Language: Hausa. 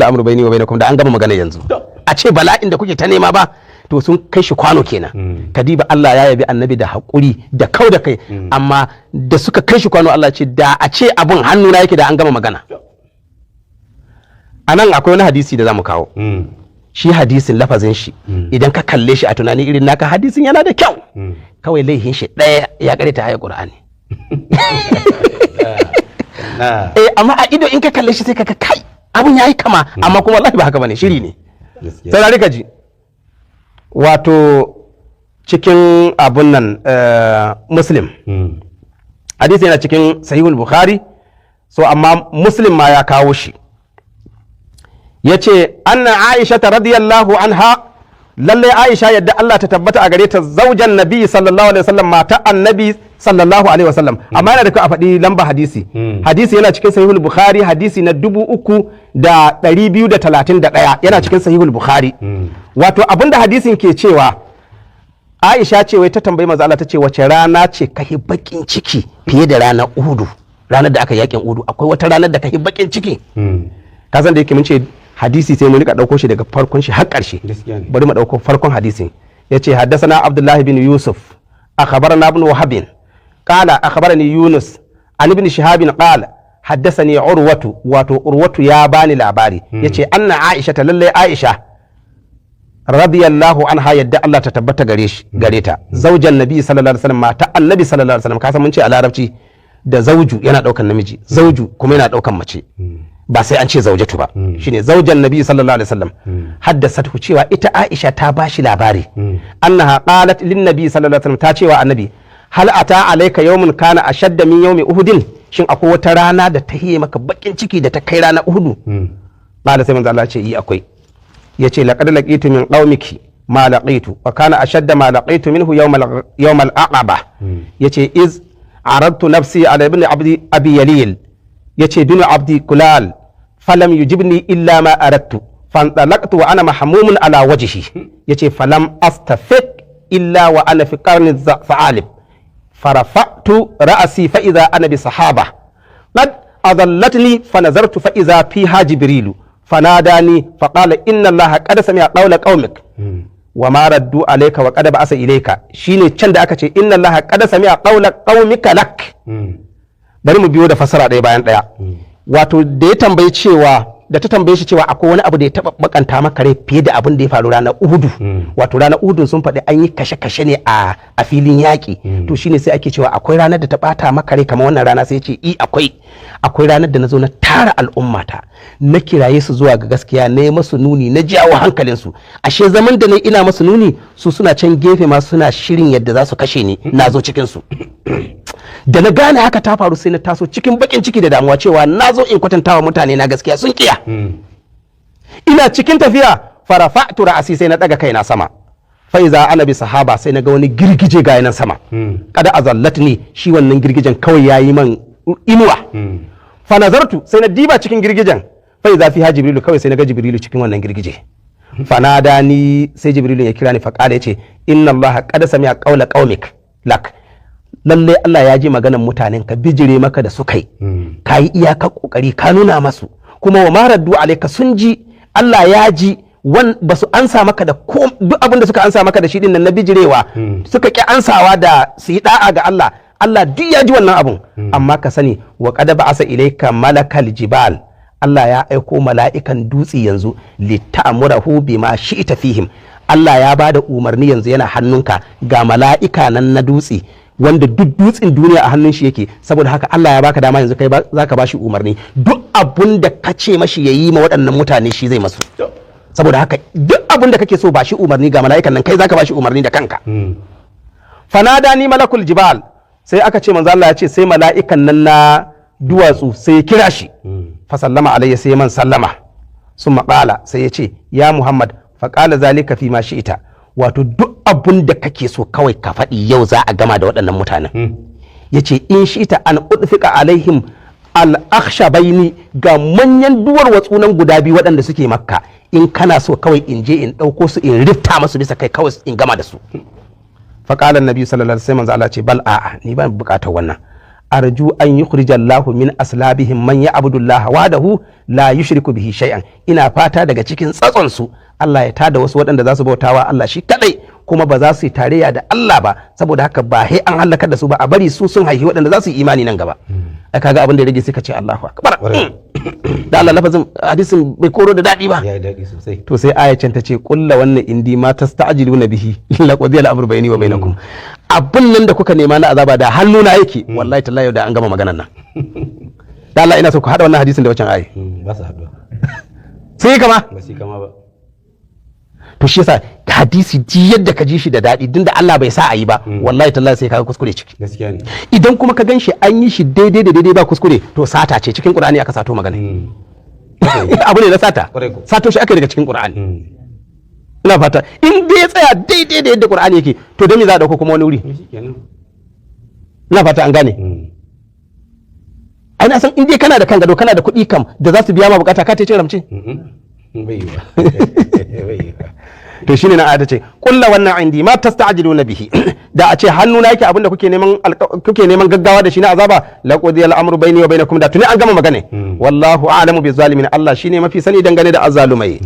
Al'amru baini wa bainakum, da an gama magana yanzu. A ce bala'in da kuke ta nema ba, to sun kai shi kwano kenan. Kadiba, Allah ya yabi annabi da haƙuri da kau da kai, amma da suka kai shi kwano, Allah ce da a ce abun hannuna yake, da an gama magana. A nan akwai wani hadisi da zamu kawo. Shi hadisin, lafazin shi, idan ka kalle shi a tunani irin naka, hadisin yana da kyau. Kawai laihin shi ɗaya, ya ta ayar Qur'ani. Eh, amma a ido in ka kalle shi sai ka kai abun yayi kama, amma kuma wallahi ba haka bane, shiri ne. Saurari ka ji. Wato cikin abun nan, Muslim, hadisi yana cikin Sahihul Bukhari, so amma Muslim ma ya kawo shi. Ya ce anna Aisha radiyallahu anha, lalle Aisha, yadda Allah ta tabbata a gare ta, zaujan Nabi sallallahu alaihi wasallam, mata Annabi sallallahu alaihi wasallam. Amma yana da kyau a faɗi lamba hadisi. Hadisi yana cikin Sahihul Bukhari, hadisi na 3231, yana cikin Sahihul Bukhari. Wato abinda hadisin ke cewa, Aisha ce wai ta tambayi manzo Allah, ta ce, "Wace rana ce ka yi bakin ciki fiye da ranar Uhudu, ranar da aka yakin Uhudu? Akwai wata ranar da ka yi bakin ciki?" Ka san da yake mun ce hadisi sai mun rika dauko shi daga farkon shi har ƙarshe. Bari mu dauko farkon hadisin. Yace haddathana Abdullahi bin Yusuf, akhbarana ibn Wahab, qala akhbarani Yunus an ibn Shihab, qala haddathani Urwatu. Wato Urwatu ya bani labari, yace anna Aisha ta, lalle Aisha radiyallahu anha, yadda Allah ta tabbata gare shi, gare ta, zaujan Nabi sallallahu alaihi wasallam, mata Annabi sallallahu alaihi wasallam. Ka san mun ce a Larabci da zauju yana daukan namiji, zauju kuma yana daukan mace, ba sai an ce zaujatu ba. Shine zaujan Nabi sallallahu alaihi wasallam. Haddasatu, cewa ita Aisha ta bashi labari, annaha qalat lin Nabi sallallahu alaihi wasallam, ta cewa Annabi, "Hal ata alayka yawmun kana ashadda min yawmi Uhudin? Shin akwai wata rana da ta hiye maka bakin ciki da ta kai ranar Uhudu?" Qala, sai manzo Allah ce, "Yi, akwai." Yace, "Laqad laqitu min qaumiki ma laqitu, wa kana ashadda ma laqitu minhu yawm al-Aqaba." Yace, "Iz aradtu nafsi ala ibn abdi abi yalil," yace, "bin abdi kulal, falam yujibni illa ma aradtu, fantalaqtu wa ana mahmumun ala wajhi." Yace, "Falam astafiq illa wa ana fi qarni tha'alib, farafa'tu ra'si fa idha ana bi sahaba qad adallatni, fanazartu fa idha fiha Jibrilu, fanadani faqala, inna Allaha qad sami'a qawla qaumik wa ma raddu alayka wa qad ba'asa ilayka." Shine can da aka ce, "Inna Allaha qad sami'a qawla qaumika lak." Bari mu biyo da fasara ɗaya bayan ɗaya. Wato da ya tambayi cewa, da ta tambaye shi cewa akwai wani abu da ya taba bakanta maka rai fiye da abin da ya faru ranar Uhudu. Wato ranar Uhudu sun faɗi an yi kashe-kashe ne a filin yaƙi, to shine sai ake cewa akwai ranar da ta bata maka rai kamar wannan rana? Sai ya ce, "I, akwai ranar da na zo na tara al'ummata, na kiraye su zuwa ga gaskiya, na yi masu nuni, na jawo hankalinsu. Ashe zaman da na ina masu nuni, su suna can gefe ma suna shirin yadda za su kashe ni. Na zo cikin su, da na gane haka ta faru, sai na taso cikin bakin ciki da damuwa cewa na zo in kwatanta wa mutane na gaskiya, sun kiya. Ina cikin tafiya, farafa'tu ra'asi, sai na daga kaina sama, fa iza ana bi sahaba, sai na ga wani girgije ga nan sama, kada azallatni, shi wannan girgijen kawai yayi man inuwa. Fa nazartu, sai na diba cikin girgijen, fa iza fiha Jibrilu, kawai sai na ga Jibrilu cikin wannan girgije. Fanadani, sai Jibrilu ya kira ni, fa qala, yace, 'Inna Allaha qad sami'a qawla qaumik lak.' Lalle Allah ya ji maganan mutanen ka, bijire maka da suka yi. Ka yi iyaka kokari, ka nuna masu, kuma wa maraddu alayka, sun ji, Allah ya ji wan ba su ansa maka da ko duk abin da suka ansa maka da shi din nan na bijirewa, suka ki ansawa da su yi da'a ga Allah. Allah duk ya ji wannan abun. Amma ka sani, wa qad ba'asa ilayka malakal jibal, Allah ya aiko mala'ikan dutse yanzu, lita'murahu bima shi'ta fihim. Allah ya bada umarni, yanzu yana hannunka, ga mala'ika nan na dutse, wanda duk dutsen duniya a hannun shi yake. Saboda haka Allah ya baka dama yanzu, kai zaka bashi umarni, duk abun da ka ce mashi yayi ma waɗannan mutane, shi zai masu. Saboda haka duk abun da kake so, ba shi umarni, ga mala'ikan nan, kai zaka bashi umarni da kanka." Fanadani malakul jibal, sai aka ce manzo Allah ya ce sai mala'ikan nan na duwatsu sai ya kira shi. Fa sallama alayya, sai man sallama. Sun maƙala, sai ya ce, "Ya Muhammad." Faƙala, "Zalika fi ma shi'ita." Wato duk abun da kake so kawai ka faɗi, yau za a gama da waɗannan mutanen. Ya ce, "In shi'ita an udfika alaihim al-akhshabaini, ga manyan duwar watsunan guda biyu waɗanda suke Makka, in kana so kawai in je in ɗauko su in rifta masu bisa kai, kawai in gama da su." Faƙalar Nabi sallallahu alaihi wasallam, Allah ce, "Bal, a'a, ni ban buƙatar wannan." Arju an yukhrija Allahu min aslabihim man ya'budu Allah wahdahu la yushriku bihi shay'an. Ina fata daga cikin tsatson su Allah ya tada wasu waɗanda za su bautawa Allah shi kadai, kuma ba za su yi tarayya da Allah ba. Saboda haka ba he an halakar da su ba, a bari su sun haihi waɗanda za su yi imani nan gaba. Ai kaga abin da ya rage sai ka ce Allahu akbar. Da Allah, lafazin hadisin bai koro da daɗi ba? Ya yi daɗi sosai. To sai ayacin ta ce, kulla wannan indi ma tasta'jiluna bihi laqadi al-amru bayni wa bainakum. Abun nan da kuka nema na azaba, da hannuna yake, wallahi tallahi da an gama maganar nan. Da Allah, ina so ku hada wannan hadisin da wancan ayi. Ba su haɗuwa. Sai kama. Ba su yi kama ba. To shi yasa hadisi ji yadda ka ji shi da daɗi, din da Allah bai sa a yi ba, wallahi tallahi sai kaga kuskure ciki. Gaskiya ne. Idan kuma ka ganshi an yi shi daidai da daidai ba kuskure, to sata ce, cikin Qur'ani aka sato magana. Abu ne na sata. Kwarai ko. Sato shi aka daga cikin Qur'ani. Ina fata in dai ya tsaya daidai da yadda Qur'ani yake, to don me za a dauko kuma wani wuri? Shi kenan. Ina fata an gane. Ai na san in dai kana da kan gado, kana da kuɗi kam da za su biya ma bukata, ka ce ramce. Bai yiwa, bai yiwa. To shine na ayata ce, kulla wannan indi ma tasta'jiluna bihi, da a ce hannu na yake abinda kuke neman gaggawa da shi na azaba, laqudi al-amru baini wa bainakum, da tuni an gama magana. Wallahu a'lamu bi zalimin, Allah shine mafi sani dangane da azzalumai.